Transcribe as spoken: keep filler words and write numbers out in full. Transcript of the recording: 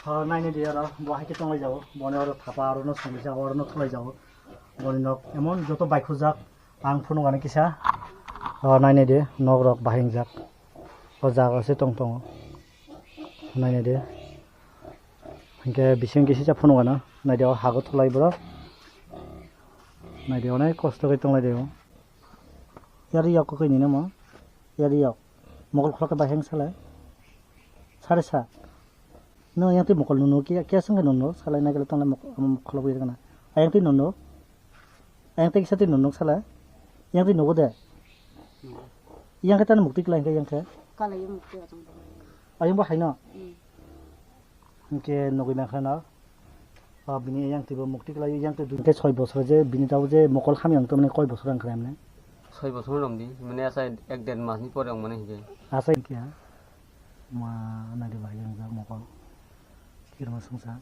O, naini di oro, bo hai khe tonglai jago. Boni oro thapa, oro no songwi jago, oro no thulai jago. Boni nok emon joto baikhujak. Ang phunuk ani kisa. O, naini di, nok rok bahai wngjak. O jaga se tong tongo. Naini di. Hinkhe bising kisa phunuk ano. Naidi o hago thulai borok. Naidi onek kosto khe tonglai di o. Yari yok kok ni namo. Yari yok. Mokol khulok khe bahai wng salai. Sare sa. No yang twi mokol nunu kia kia sung nunu salai na gele tonglai mokol khulok wi kana. Ayang twi nunu. Ayang twi kisa twi nunu salai. Yang twi nugo de. Yang khe tani mukti klai yang khe. Kalai mukti ajang. Ayang bo haino. Hmm. Hinkhe nugwi mankha na. Ah, bini yang twi bo mukti klai yang twi. Hinkhe soi bosor je bini tabo je mokol hamya wng tongmani koi bosor wng kha emne. Soi bosor romdi, mane asa ek der mas ni pore wng mani hinkhe. Asa hinkhe ha. Ma nadi bai yang jak mokol. Kirma sungsa.